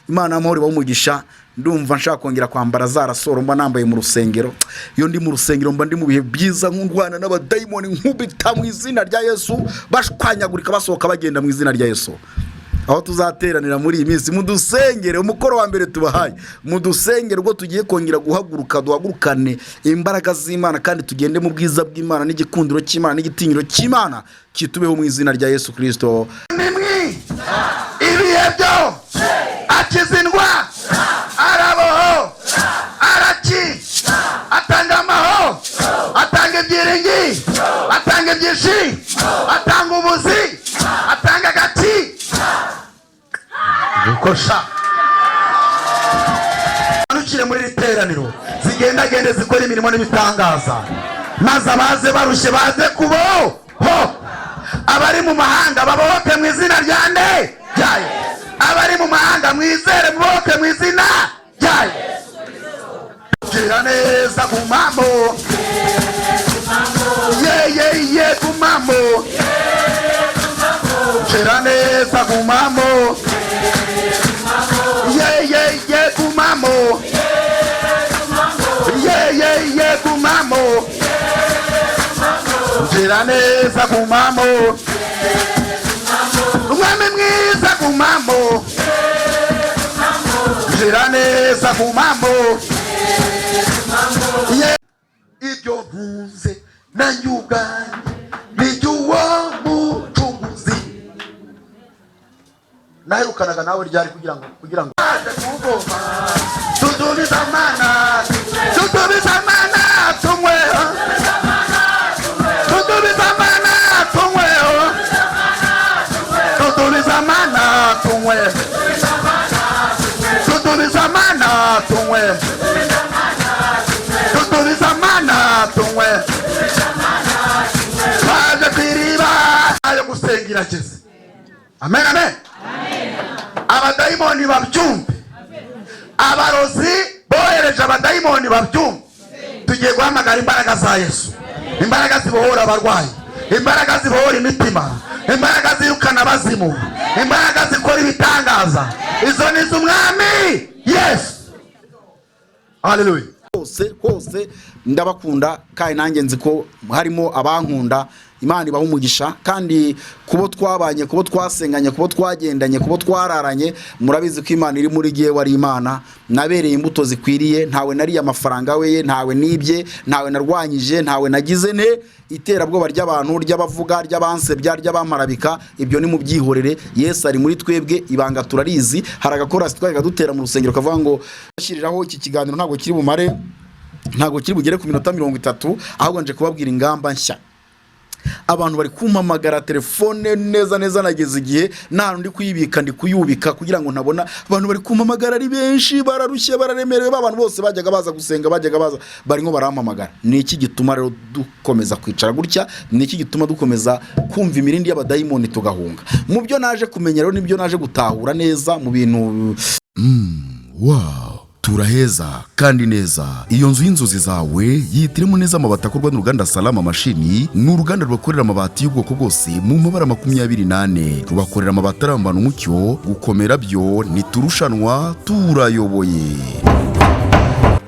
Imana y'amahoro ibahe umugisha. Ndumva nshaka kongera kwambara za rasoro mba nambaye mu rusengero. Iyo ndi mu rusengero mba ndi mu bihe byiza, nk'urwana n'abadayimoni, nkubita mu izina rya Yesu, bashwanyagurika, basohoka bagenda mu izina rya Yesu. Aho tuzateranira muri iyi minsi, mudusengere. Umukoro wa mbere tubahaye, mudusengere ubwo tugiye kongera guhaguruka, duhagurukane imbaraga z'Imana kandi tugende mu bwiza bw'Imana n'igikundiro cy'Imana n'igitinyiro cy'Imana kitubeho mu izina rya Yesu Kirisito. Nimwi ibihe byo akiza indwara, araboho, araki, atanga amahoro, atanga ibyiringi, atanga ibyishimo, atanga ubuzi, atanga agati gukosha. Manukire muri iri teraniro, zigendagende, zikora imirimo n'ibitangaza, maze abaze barushye baze kuboho, abari mu mahanga babohoke mu izina rya nde? Ryayo. Abari mu mahanga mwizere, mubohoke mu izina ryayo. Gira neza, gumamo, ye ye ye, gumamo, gira neza, gumamo, ye ye ye, gumamo, ye ye ye, gumamo, gira neza, gumamo, umwami mwiza, gumamo, gira neza, gumamo, ye. Ibyo ntunze nanjye ubwanjye ni iby'uwo mucunguzi. Naherukanaga nawe ryari kugira ngo aje kuvoma? Tudubiza mana, tudubiza mana, tunyweho, tudubiza mana, tunyweho, tudubiza mana, tunywe, tudubiza mana, tunywe, tudubiza mana, tunywe. Twaje ku iriba ayo gusenga irageze. Amen, amen. Abadayimoni babyumve, abarozi bohereje abadayimoni babyumve. Tugiye guhamagara imbaraga za Yesu, imbaraga zibohora abarwayi, imbaraga zibohora imitima, imbaraga zirukana abazimu, imbaraga zikora ibitangaza. Izo ni iz'umwami Yesu. Haleluya. Hose hose ndabakunda, kandi nanjye nzi ko harimo abankunda. Imana ibaha umugisha. Kandi kubo twabanye, kubo twasenganye, kubo twagendanye, kubo twararanye, murabizi ko Imana iri muri gihe wari Imana nabereye imbuto zikwiriye. Ntawe nariye amafaranga we, ntawe nibye, ntawe narwanyije, ntawe nagize ne iterabwoba ry'abantu, ry'abavuga, ry'abansebya, ry'abamparabika. Ibyo ni mu byihorere. Yesu ari muri twebwe, ibanga turarizi. Hari agakorasi twajyaga dutera mu rusengero kavuga ngo shyiriraho. Iki kiganiro ntabwo kiri bumare, ntabwo kiri bugere ku minota 30, ahubwo nje kubabwira ingamba nshya. Abantu bari kumpamagara telefone neza neza, nageze igihe nta ndi kuyibika, ndi kuyubika kugira ngo ntabona. Abantu bari kumpamagara ari benshi, bararushye, bararemerewe. Ba bantu bose bajyaga baza gusenga, bajyaga baza, barimo barampamagara. Ni iki gituma rero dukomeza kwicara gutya? Ni iki gituma dukomeza kumva imirindi y'abadayimoni tugahunga? Mu byo naje kumenya rero, nibyo naje gutahura neza mu bintu. Wow, turaheza kandi neza. Iyo nzu y'inzozi zawe yihitiremo neza amabati akorwa n'uruganda Salama Mashini. Ni uruganda rubakorera amabati y'ubwoko bwose mu mabara 24. Rubakorera amabati arambana umucyo, gukomera byo ntiturushanwa, turayoboye.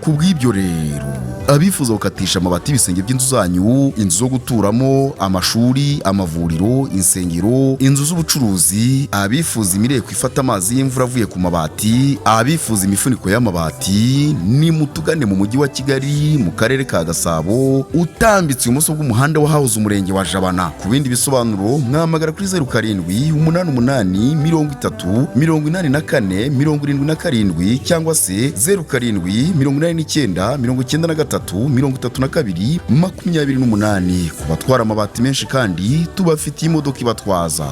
Ku bw'ibyo rero, abifuza gukatisha amabati y'ibisenge by'inzu zanyu, inzu zo guturamo, amashuri, amavuriro, insengero, inzu z'ubucuruzi, abifuza imireko ifata amazi y'imvura avuye ku mabati, abifuza imifuniko y'amabati, ni mutugane mu mujyi wa Kigali, mu karere ka Gasabo, utambitse ibumoso bw'umuhanda wahahoze umurenge wa Jabana. Ku bindi bisobanuro mwahamagara kuri 0788 30 84 77 cyangwa se 0789 93 32 28. Ku batwara amabati menshi kandi tubafitiye imodoka ibatwaza.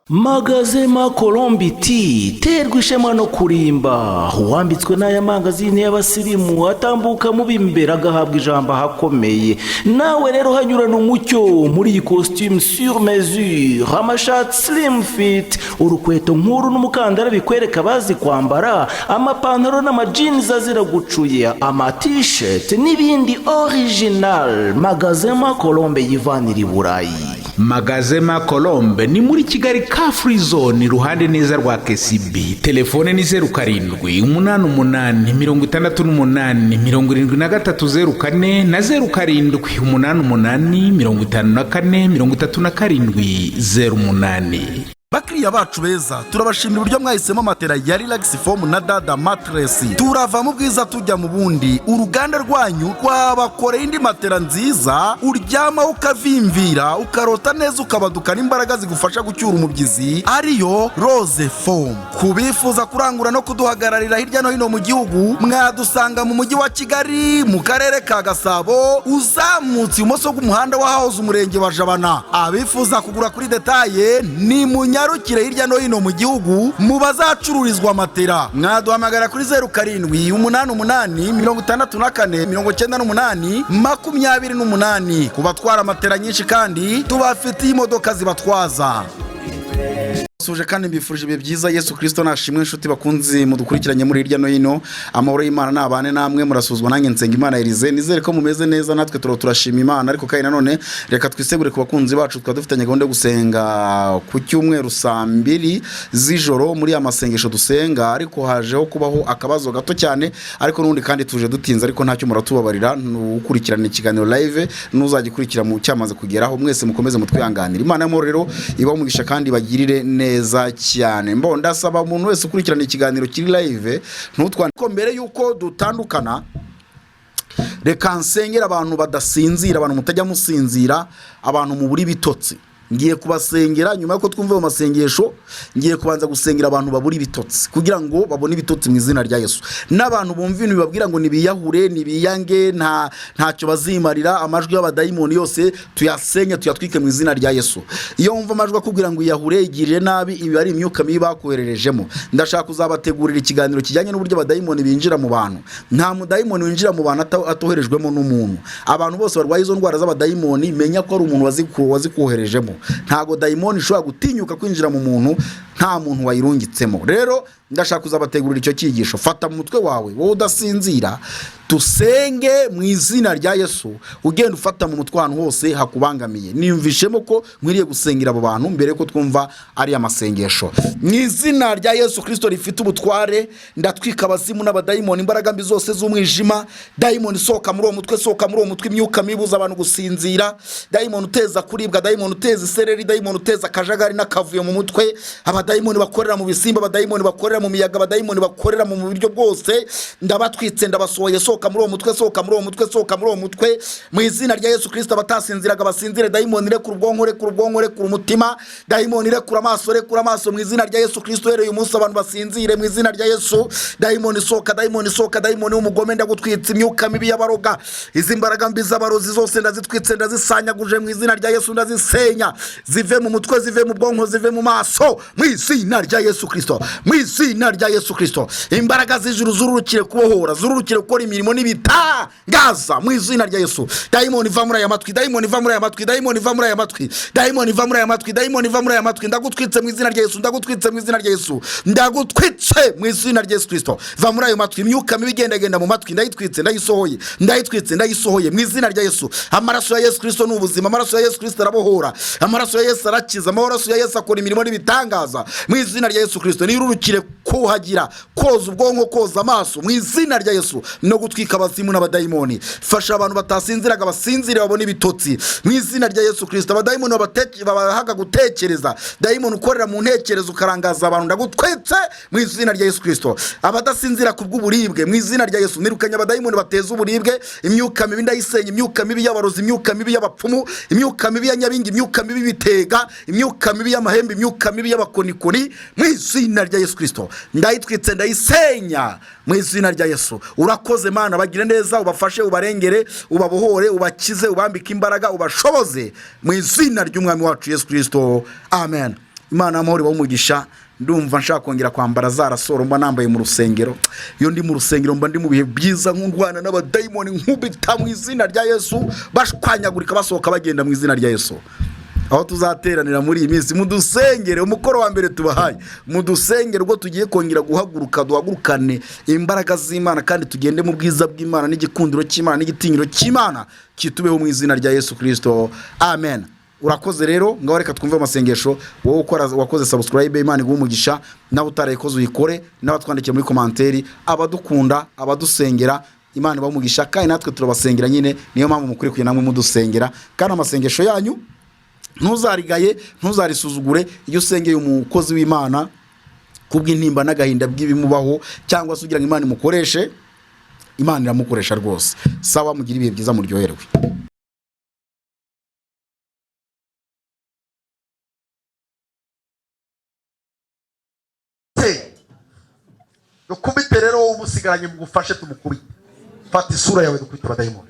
Magazema Colombiti, terwa ishema no kurimba. Uwambitswe n'aya mangazini y'abasirimu atambuka mu b'imbere, agahabwa ijambo ahakomeye. Nawe rero hanyurana umucyo muri iyi costume sur mesure, amashati slim fit, urukweto nk'uru n'umukandara bikwereka abazi kwambara, amapantaro n'amajinizi azira gucuya, ama t-shirt n'ibindi original. Magazema Colombe yivanira i Burayi. Magazema Colombe ni muri Kigali, Car Free Zone, iruhande neza rwa KCB. Telefone ni 0788687304 na 0788543708. Bakiriya bacu beza, turabashimira uburyo mwahisemo matera ya Relax Foam na Dada Mattress. Turava mu bwiza tujya mu bundi. Uruganda rwanyu rwabakoreye indi matera nziza uryamaho ukavimvira, ukarota neza, ukabadukana imbaraga zigufasha gucyura umubyizi, ariyo Rose Foam. Ku bifuza kurangura no kuduhagararira hirya no hino mu gihugu, mwadusanga mu mujyi wa Kigali, mu karere ka Gasabo, uzamutse ibumoso bw'umuhanda w'ahahoze umurenge wa Jabana. Abifuza kugura kuri détail, ni munyarukire hirya no hino mu gihugu mu bazacururizwa matera. Mwaduhamagara kuri 0788649828. Ku batwara matera nyinshi kandi tubafitiye imodoka zibatwaza. Suje kandi mbifurije ibihe byiza. Yesu Kristo nashimwe. Inshuti bakunzi mudukurikiranye muri hirya no hino, amahoro y'Imana nabane namwe. Murasuzwa nanjye Nsenga Imana Elize. Nizere ko mumeze neza, natwe turashima Imana. Ariko kandi nanone reka twisegure ku bakunzi bacu, twaba dufitanye gahunda yo gusenga ku cyumweru saa 2 z'ijoro muri ya masengesho dusenga, ariko hajeho kubaho akabazo gato cyane. Ariko n'ubundi kandi tuje dutinze, ariko ntacyo, muratubabarira. Nukurikirana ikiganiro live n'uzagikurikira mu cyamaze kugeraho, mwese mukomeze mutwihanganira. Imana y'amahoro rero ibahe umugisha kandi bagirire neza cyane. Mbo ndasaba umuntu wese ukurikirana ikiganiro kiri live ntutwandike. Mbere yuko dutandukana, reka nsengera abantu badasinzira, abantu mutajya musinzira, abantu mubura ibitotsi. Ngiye kubasengera nyuma y'uko twumva ayo masengesho. Ngiye kubanza gusengera abantu babura ibitotsi kugira ngo babone ibitotsi mu izina rya Yesu, n'abantu bumva ibintu bibabwira ngo nibiyahure, nibiyange, ntacyo bazimarira. Amajwi y'abadayimoni yose tuyasenye, tuyatwike mu izina rya Yesu. Iyo wumva amajwi akubwira ngo iyahure, igirire nabi, ibi ari imyuka mibi bakohererejemo. Ndashaka kuzabategurira ikiganiro kijyanye n'uburyo abadayimoni binjira mu bantu. Nta mudayimoni winjira mu bantu atoherejwemo n'umuntu. Abantu bose barwaye izo ndwara z'abadayimoni, menya ko ari umuntu wazikoherejemo. Ntago dayimoni ishobora gutinyuka kwinjira mu muntu nta muntu wayirungitsemo. Rero ndashaka kuzabategurira icyo cyigisho. Fata mu mutwe wawe, wowe udasinzira, dusenge mu izina rya Yesu. Ugenda ufata mu mutwe ahantu hose hakubangamiye. Niyumvishemo ko nkwiriye gusengera abo bantu mbere yuko twumva ari amasengesho. Mu izina rya Yesu Kirisito rifite ubutware, ndatwika abazimu n'abadayimoni, imbaraga mbi zose z'umwijima. Dayimoni, sohoka muri uwo mutwe, sohoka muri uwo mutwe. Imyuka mibi ibuza abantu gusinzira, dayimoni uteza kuribwa, dayimoni uteza isereri, dayimoni uteza akajagari n'akavuyo mu mutwe, abadayimoni bakorera mu bisimba, abadayimoni bakorera mu miyaga, abadayimoni bakorera mu buryo bwose, ndabatwitse, ndabasohoye. Sohoka muri uwo mutwe, sohoka muri uwo mutwe, sohoka muri uwo mutwe mu izina rya Yesu Kirisito. Abatasinziraga basinzire. Dayimoni, rekura ubwonko, rekura ubwonko, rekura umutima. Dayimoni, rekura amaso, rekura amaso mu izina rya Yesu Kirisito. Uhereye uyu munsi abantu basinzire mu izina rya Yesu. Dayimoni, sohoka, dayimoni, sohoka, dayimoni w'umugome, ndagutwitse. Imyuka mibi y'abaroga, izi mbaraga mbi z'abarozi zose ndazitwitse, ndazisanyaguje mu izina rya Yesu. Ndazisenya, zive mu mutwe, zive mu bwonko, zive mu maso mu izina rya Yesu Kirisito, mu izina rya Yesu Kirisito. Imbaraga z'ijuru zururukire kubohora, zururukire gukora imirimo n'ibitangaza mu izina rya Yesu. Dayimoni, va muri aya matwi, dayimoni, va muri aya matwi, dayimoni, va muri aya matwi, dayimoni, va muri aya matwi, dayimoni, va muri aya matwi. Ndagutwitse mu izina rya Yesu, ndagutwitse mu izina rya Yesu, ndagutwitse mu izina rya Yesu Kirisito. Va muri ayo matwi. Imyuka mibi igendagenda mu matwi, ndayitwitse, ndayisohoye, ndayitwitse, ndayisohoye mu izina rya Yesu. Amaraso ya Yesu Kirisito ni ubuzima. Amaraso ya Yesu Kirisito arabohora, amaraso ya Yesu arakiza, amaraso ya Yesu akora imirimo n'ibitangaza mu izina rya Yesu Kirisito. Nirurukire kuhagira, koza ubwonko, koza amaso mu izina rya Yesu, no gutwika abazimu n'abadayimoni. Fasha abantu batasinziraga basinzire, babone ibitotsi mu izina rya Yesu Kirisito. Abadayimoni babahaga gutekereza, dayimoni ukorera mu ntekerezo ukarangaza abantu, ndagutwitse mu izina rya Yesu Kirisito. Abadasinzira ku bw'uburibwe, mu izina rya Yesu nirukanye abadayimoni bateza uburibwe. Imyuka mibi ndayisenya, imyuka mibi y'abarozi, imyuka mibi y'abapfumu, imyuka mibi ya nyabingi, imyuka mibi y'ibitega, imyuka mibi y'amahembe, imyuka mibi y'abakonikoni, mu izina rya Yesu Kirisito ndayitwitse, ndayisenya mu izina rya Yesu. Urakoze Mana, bagire neza, ubafashe, ubarengere, ubabohore, ubakize, ubambike imbaraga, ubashoboze mu izina ry'umwami wacu Yesu Kirisito, amen. Imana y'amahoro ibahe umugisha. Ndumva nshaka kongera kwambara za rasoro mba nambaye mu rusengero. Iyo ndi mu rusengero mba ndi mu bihe byiza, nk'urwana n'abadayimoni, nkubita mu izina rya Yesu, bashwanyagurika, basohoka bagenda mu izina rya Yesu. Aho tuzateranira muri iyi minsi, mudusengere. Umukoro wa mbere tubahaye, mudusengere ubwo tugiye kongera guhaguruka, duhagurukane imbaraga z'Imana kandi tugende mu bwiza bw'Imana n'igikundiro cy'Imana n'igitinyiro cy'Imana kitubeho mu izina rya Yesu Kirisito, amen. Urakoze rero. Ngaho reka twumve amasengesho. Wowe ukora, wakoze subscribe, Imana iguhe umugisha. Nawe utarayikoze uyikore, n'abatwandikiye muri commentaire, abadukunda, abadusengera, Imana ibahe umugisha. Kandi natwe turabasengera nyine, niyo mpamvu mukwiye kujya namwe mudusengera. Kandi amasengesho yanyu ntuzarigaye, ntuzarisuzugure. Iyo usengeye umukozi w'Imana kubw'intimba n'agahinda bw'ibimubaho, cyangwa se ugira ngo Imana imukoreshe, Imana iramukoresha rwose. Sawa, mugire ibihe byiza, muryoherwe. Dukubite rero, wowe umusigaranye mugufashe tumukubite. Fata isura yawe, dukubite abadayimoni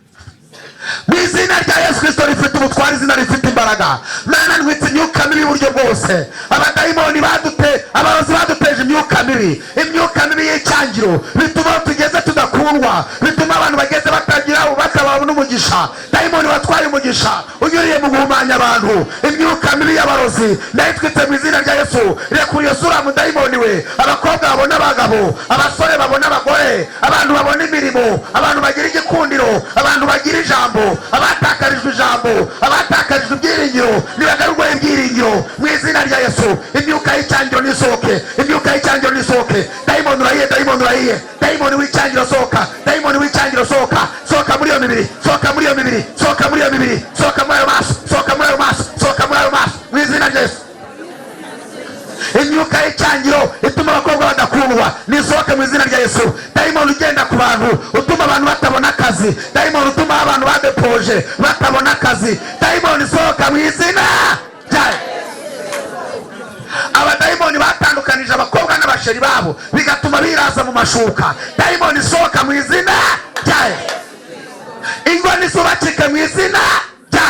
mu izina rya Yesu Kirisito rifite ubutware, izina rifite imbaraga. Mana, ntwitse imyuka mibi y'uburyo bwose. Abadayimoni badute, abarozi baduteje imyuka mibi, imyuka mibi y'icyangiro, bituma aho tugeze tudakundwa, bituma abantu bageze batagira batabona n'umugisha. Dayimoni watwaye umugisha unyuriye mu guhumanya abantu, imyuka mibi y'abarozi ndayitwitse mu izina rya Yesu. Rekura iyo sura, mudayimoni we. Abakobwa babona abagabo, abasore babona abagore, abantu babona imirimo, abantu bagira igikundiro, abantu bagira ijambo. Abatakarijwe ijambo, abatakarijwe ibyiringiro, nibagarurwe ibyiringiro mu izina rya Yesu. Imyuka y'icyangiro nisohoke, imyuka y'icyangiro nisohoke. Dayimoni urahiye, dayimoni urahiye, dayimoni w'icyangiro sohoka, dayimoni w'icyangiro sohoka, sohoka muri iyo mibiri, sohoka muri iyo mibiri, sohoka muri iyo mibiri, sohoka muri ayo maso, sohoka muri ayo maso, sohoka muri ayo maso mu izina rya Yesu. Imyuka y'icyangiro ituma abakobwa badakundwa nisohoke mu izina rya Yesu. Dayimoni ugenda ku bantu utuma abantu batabona akazi, dayimoni utuma abantu badepoje batabona akazi, dayimoni isohoka mu izina rya. Abadayimoni batandukanije abakobwa n'abasheri babo, bigatuma biraza mu mashuka, dayimoni isohoka mu izina rya. Ingo nizubakike mu izina rya.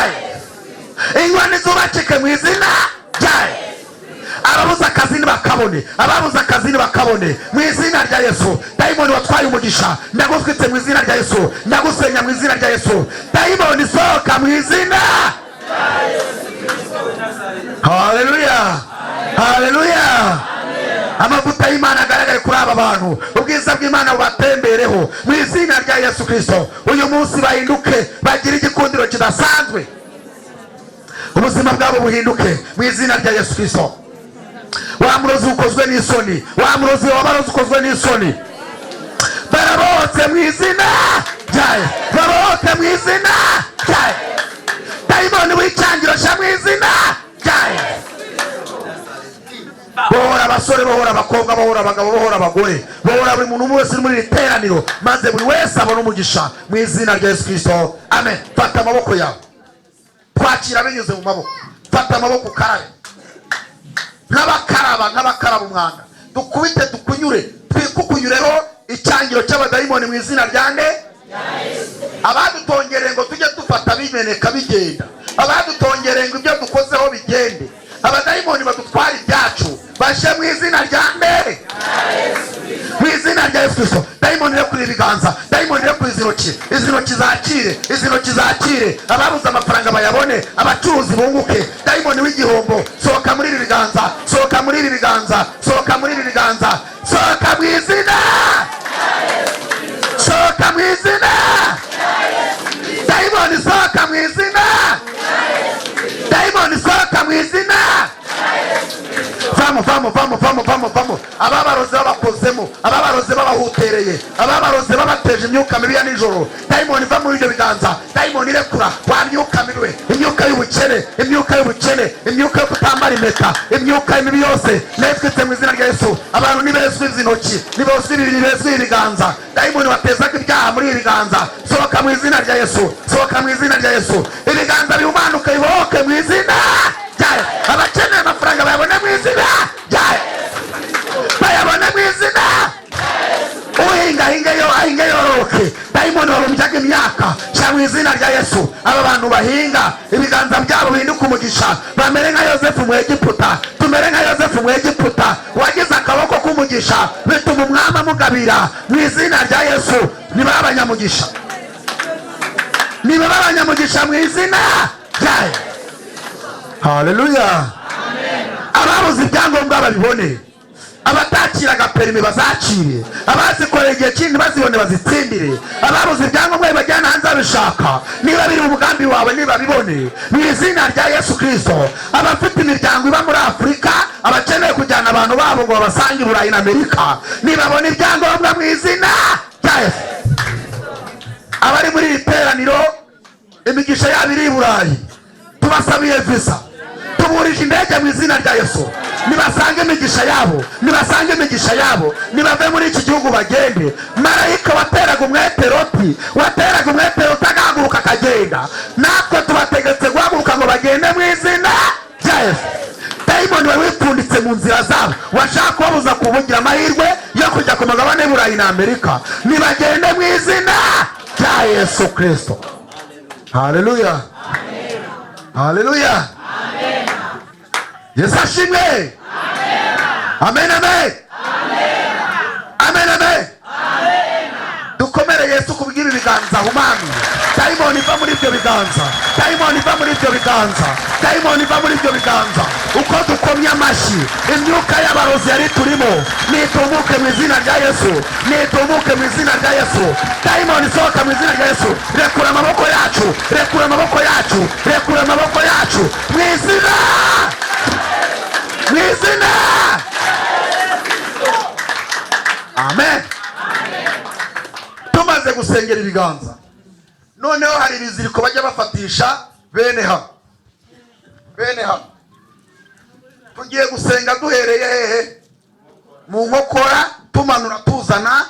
Ingo nizubakike mu izina rya. Ababuze akazi ntibakabone, ababuze akazi ntibakabone mu izina rya Yesu. Dayimoni watwaye umugisha, ndagutwitse mu izina rya Yesu, ndagusenya mu izina rya Yesu. Dayimoni isohoka mu izina. Haleluya, haleluya! Amavuta y'Imana agaragare kuri aba bantu, ubwiza bw'Imana bubatembereho mu izina rya Yesu Kirisito. Uyu munsi bahinduke, bagire igikundiro kidasanzwe, ubuzima bwabo buhinduke mu izina rya Yesu Kirisito. Wa murozi ukozwe n'isoni, wa murozi wabarozi ukozwe n'isoni, barabohotse mu izina ryayo, babohoke mu izina ryayo. Dayimoni w'icyangiro sha mu izina ryayo. Bohora abasore, bohora abakobwa, bohora abagabo, bohora abagore, bohora buri muntu wese uri muri iri teraniro, maze buri wese abone umugisha mu izina rya Yesu Kirisito, amen. Fata amaboko yawe, twakira binyuze mu maboko. Fata amaboko ukarabe nk'abakaraba, nk'abakaraba umwanda. Dukubite, dukunyure, twikukunyureho icyangiro cy'abadayimoni mu izina rya nde? Abadutongereye ngo tujye dufata bimeneka bigenda, abadutongereye ngo ibyo dukozeho bigende, abadayimoni badutwara ibyacu bashe mu izina rya nde? Mu izina rya Yesu Kirisito. Dayimoni rekura ibiganza, dayimoni rekura izi ntoki, izi ntoki zakire, izi ntoki zakire. Ababuze amafaranga bayabone, abacuruzi bunguke. Dayimoni w'igihombo sohoka muri ibi biganza, sohoka muri ibi biganza, sohoka muri ibi biganza, sohoka mu izina, sohoka mu izina. Dayimoni sohoka mu izina, dayimoni sohoka mu izina. Vamo, vamo, vamo, vamo, vamo, vamo! Ababarozi babakozemo, ababarozi babahutereye, ababarozi babateje imyuka mibi ya nijoro, dayimoni va muri ibyo biganza. Dayimoni irekura wa myuka mibi we, imyuka y'ubukene, imyuka y'ubukene, imyuka yo kutambara impeta, imyuka mibi yose netwitse mu izina rya Yesu. Abantu nibezwe izi ntoki, nibezwe ibi, nibezwe ibiganza. Dayimoni watezaga ibyaha muri ibi biganza, sohoka mu izina rya Yesu, sohoka mu izina rya Yesu. Ibiganza bihumanuke, bibohoke mu izina ryayo. Abakeneye amafaranga bayabone mu izina ryayo, bayabone mu izina. Uhinga ahinge yo, ahinge yororoke. Dayimoni warumbyaga imyaka, shyira mu izina rya Yesu. Aba bantu bahinga, ibiganza byabo bihinduke umugisha, bamere nka Yosefu mu Egiputa. Tumere nka Yosefu mu Egiputa wagize akaboko k'umugisha, bituma umwami amugabira. Mu izina rya Yesu, niba abanyamugisha, niba abanyamugisha mu izina ryayo. Haleluya! Ababuze ibyangombwa babibone. Abatakiraga perimi bazacire, abazikorera igihe kinini bazibone bazitsindire, ababuze ibyangombwa bibajyana hanze babishaka, niba biri mu mugambi wawe nibabibone mu izina rya Yesu Kristo. Abafite imiryango iba muri Afurika, abakeneye kujyana abantu babo ngo babasange i Burayi na Amerika, nibabona ibyangombwa mu izina rya Yesu. Abari muri iri teraniro imigisha yabo iri i Burayi, tubasabiye visa, tuburije indege mu izina rya Yesu. Nibasange imigisha yabo, nibasange imigisha yabo, nibave muri iki gihugu bagende. Marayika wateraga umwete Loti, wateraga umwete Loti agahaguruka akagenda, natwe tubategetse guhaguruka ngo bagende mu izina rya Yesu. Dayimoni wari wipfunditse mu nzira zabo, washaka kubabuza kubugira amahirwe yo kujya ku mugabane w'i Burayi na Amerika, nibagende mu izina rya Yesu Kristo. Haleluya, haleluya. Yesu ashimwe. Amen, amen, amen, amen. Dukomere Yesu kubw'ibi biganza humanuye. Dayimoni iva muri ibyo biganza, dayimoni iva muri ibyo biganza, dayimoni iva muri ibyo biganza. Uko dukomye amashyi, imyuka y'abarozi yari turimo nitumuke mu izina rya Yesu, nitumuke mu izina rya Yesu. Dayimoni isohoka mu izina rya Yesu. Rekura amaboko yacu, rekura amaboko yacu, rekura amaboko yacu mu izina, mu izina. Amen. Tumaze gusengera ibiganza, noneho hari ibiziriko bajya bafatisha bene hano, bene hano. Tugiye gusenga duhereye hehe? Mu nkokora, tumanura tuzana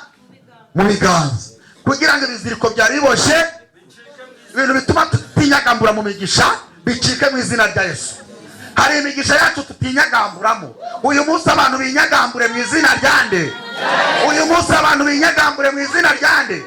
mu biganza, kugira ngo ibiziriko byari biboshye, ibintu bituma tutinyagambura mu migisha bicike mu izina rya Yesu. Hari imigisha yacu tutinyagamburamo. Uyu munsi abantu binyagambure mu izina rya nde? Uyu munsi abantu binyagambure mu izina rya nde?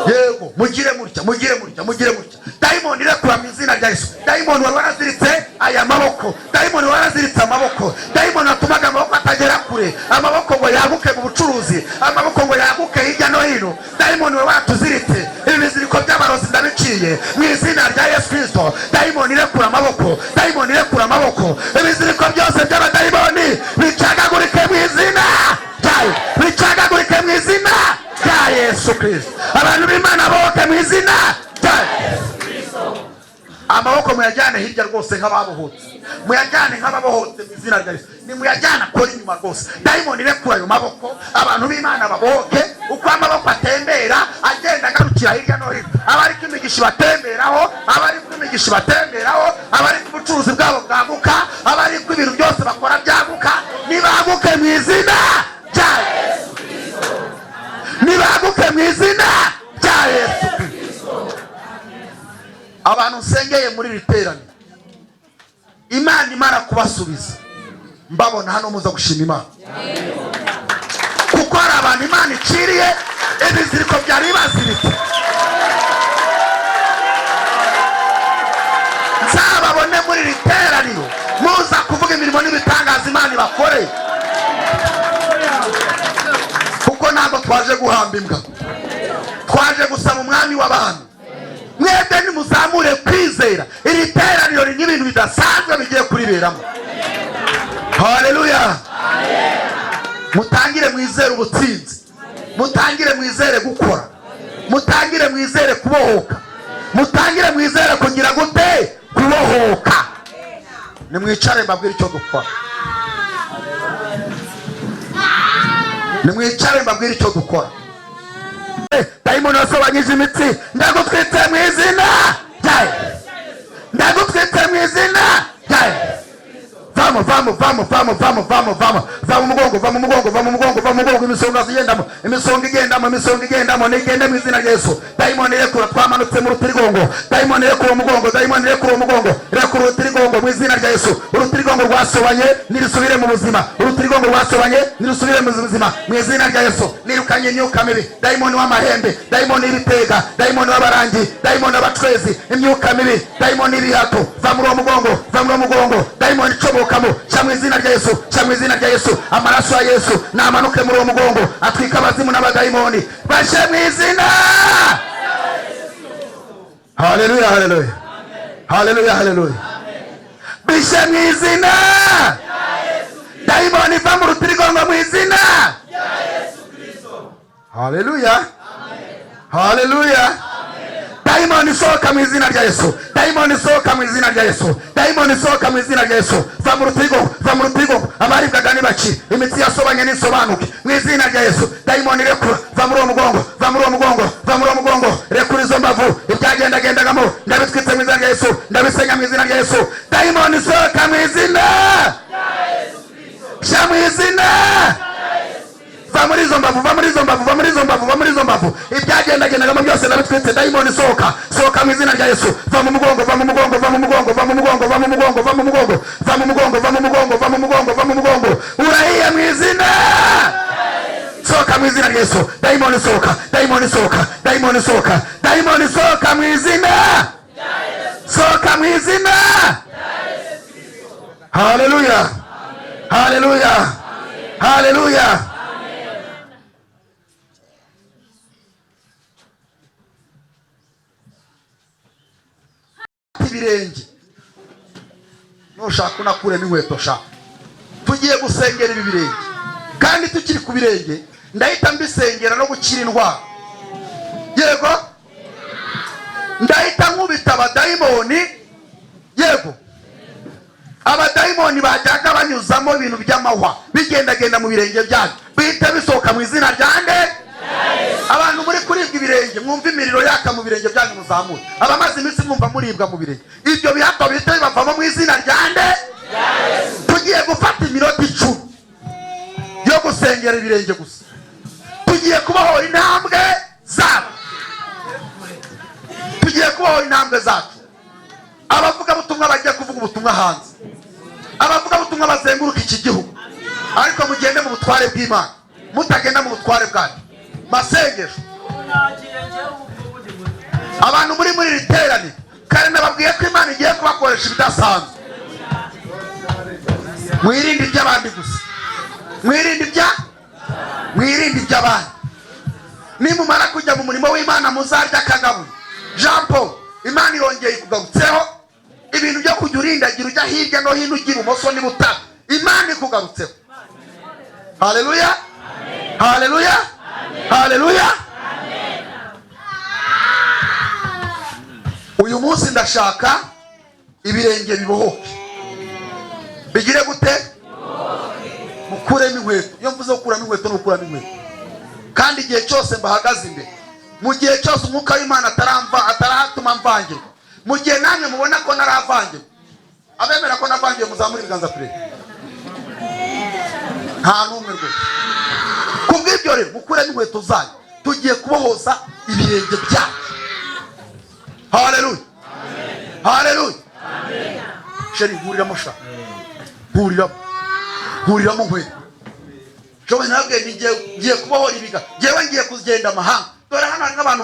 Yego, mugire mutya, mugire mutya, mugire mutya. Dayimoni irekura mu izina rya Yesu. Dayimoni wari waraziritse aya maboko, dayimoni waraziritse amaboko, dayimoni watumaga amaboko atagera kure, amaboko ngo yaguke mu bucuruzi, amaboko ngo yaguke hirya no hino, dayimoni wari waratuziritse. Ibi biziriko by'abarozi ndabiciye mu izina rya Yesu Kristo. Dayimoni irekura amaboko, dayimoni irekura amaboko. Ibiziriko byose by'abadayimoni bicagagurike mu izina ryayo, bicagagurike mu izina rya Yesu Kristo. Abantu b'Imana boke mu izina rya Yesu. Amaboko muyajyane hirya rwose nk'ababohotse, muyajyane nk'ababohotse mu izina rya Yesu. Nimuyajyana kora inyuma rwose. Dayimoni irekura ayo maboko, abantu b'Imana babohoke. Uko amaboko atembera agenda agarukira hirya no hino, abariko imigisha ibatemberaho, abariko imigisha ibatemberaho, abariko ubucuruzi bwabo bwaguka, abariko ibintu byose bakora byaguka, nibaguke mu izina rya Yesu, nibaguke mu izina rya Yesu. Abantu nsengeye muri iri teraniro, Imana imara kubasubiza, mbabona hano muza gushima Imana, kuko hari abantu Imana iciriye ibiziriko byari bibaziritse. Nzababone muri iri teraniro muza kuvuga imirimo n'ibitangaza Imana ibakoreye, kuko ntabwo twaje guhamba imbwa, twaje gusaba umwami w'abantu. Mwebwe nimuzamure kwizera, iri teraniro ni ibintu bidasanzwe bigiye kuriberamo. Haleluya. Mutangire mwizere ubutsinzi, mutangire mwizere gukora, mutangire mwizere kubohoka, mutangire mwizere kugira gute? Kubohoka. Nimwicare mbabwire icyo dukora, nimwicare mbabwire icyo dukora. Dayimoni wasobanyije imitsi, ndagutwitse mu izina rya Yesu, ndagutwitse mu izina rya Yesu. Vamo, vamo, vamo, vamo, vamo, vamo, vamo, vamo umugongo, vamo umugongo, vamo umugongo, vamo umugongo. Imisonga zigendamo, imisonga igendamo, imisonga igendamo, nigende mu izina rya Yesu. Dayimoni irekura, twamanutse mu rutirigongo. Dayimoni irekura umugongo, dayimoni irekura umugongo, irekura urutirigongo mu izina rya Yesu. Urutirigongo rwasobanye nirusubire mu buzima, urutirigongo rwasobanye nirusubire mu buzima mu izina rya Yesu. Nirukanye imyuka mibi, dayimoni w'amahembe, dayimoni y'ibitega, dayimoni w'abarangi, dayimoni w'abacwezi, imyuka mibi, dayimoni y'ibihato, va muri uwo mugongo, va muri uwo mugongo. Dayimoni icomokamo, ca mu izina rya Yesu, ca mu izina rya Yesu. Amaraso ya Yesu namanuke muri uwo mugongo, atwika abazimu n'abadayimoni, bashe mu izina. Haleluya, haleluya, haleluya, haleluya. Bishe mu izina. Dayimoni, iva mu rutirigongo mu izina. Haleluya, haleluya! Dayimoni, sohoka mu izina rya Yesu! Dayimoni, sohoka mu izina rya Yesu! Dayimoni, sohoka mu izina rya Yesu! Va mu rutirigongo, va mu rutirigongo! Abaribwaga nibakire, imitsi yasobanye nisobanuke mu izina rya Yesu. Dayimoni, rekura! Va muri uwo mugongo, va muri uwo mugongo, va muri uwo mugongo! Rekura izo mbavu! Ibyagendagendagamo ndabitwitse mu izina rya Yesu, ndabisenya mu izina rya Yesu. Dayimoni, sohoka mu izina sha, mu izina! Va muri izo mbavu, va muri izo mbavu, va muri izo mbavu, va muri izo mbavu! Ibyagendagendagamo byose ndabitwitse. Dayimoni, sohoka, sohoka mu izina rya Yesu! Va mu mugongo, va mu mugongo, va mu mugongo, va mu mugongo, va mu mugongo, va mu mugongo, va mu mugongo, va mu mugongo, va mu mugongo, va mu mugongo! Urahiye mu izina! Sohoka mu izina rya Yesu! Dayimoni, sohoka! Dayimoni, sohoka! Dayimoni, sohoka! Dayimoni, sohoka mu izina! Sohoka mu izina! Haleluya, haleluya, haleluya! Ibirenge, nushaka unakuremo inkweto sha. Tugiye gusengera ibi birenge, kandi tukiri ku birenge ndahita mbisengera no gukira indwara. Yego, ndahita nkubita abadayimoni. Yego, abadayimoni bajyaga banyuzamo ibintu by'amahwa bigendagenda mu birenge byanyu, bihita bisohoka mu izina rya nde? Abantu muri kuribwa ibirenge, mwumva imiriro yaka mu birenge byanyu, muzamure. Abamaze iminsi mwumva muribwa mu birenge, ibyo bihato bihita bibavamo mu izina rya nde? Tugiye gufata iminota 10 yo gusengera ibirenge gusa. Tugiye kubohora intambwe zabo, tugiye kubohora intambwe zacu. Abavugabutumwa bagiye kuvuga ubutumwa hanze, abavugabutumwa bazenguruka iki gihugu, ariko mugende mu butware bw'Imana, mutagenda mu butware bwanyu. Masengesho, abantu muri iri teraniro, kandi nababwiye ko Imana igiye kubakoresha ibidasanzwe. Mwirinde iby'abandi gusa, mwirinde iby'abandi. Nimumara kujya mu murimo w'Imana, muzarya akagabuye. Jean Paul, Imana irongeye ikugarutseho. Ibintu byo kujya urindagira ujya hirya no hino, ujya ibumoso n'ibutaka, Imana ikugarutseho. Haleluya, haleluya, haleluya! Uyu munsi ndashaka ibirenge bibohoke. Bigire gute? Mukuremo inkweto. Iyo mvuze gukuramo inkweto, ni ukuramo inkweto. Kandi igihe cyose mbahagaze imbere, mu gihe cyose umwuka w'Imana ataramva, ataratuma mvangirwa, mu gihe namwe mubona ko naravangirwa, abemera ko navangiwe muzamure ibiganza turebe. Nta n'umwe rwose. Kubw'ibyo rero, mukuremo inkweto zanyu, tugiye kubohoza ibirenge byacu. Haleluya, haleluya! Chéri, nkuriramo sha, nkuriramo, nkuriramo nkweto. Jowe, nabwe ngiye kubohora ibiga, ngewe ngiye kugenda amahanga. Dore hano hari n'abantu.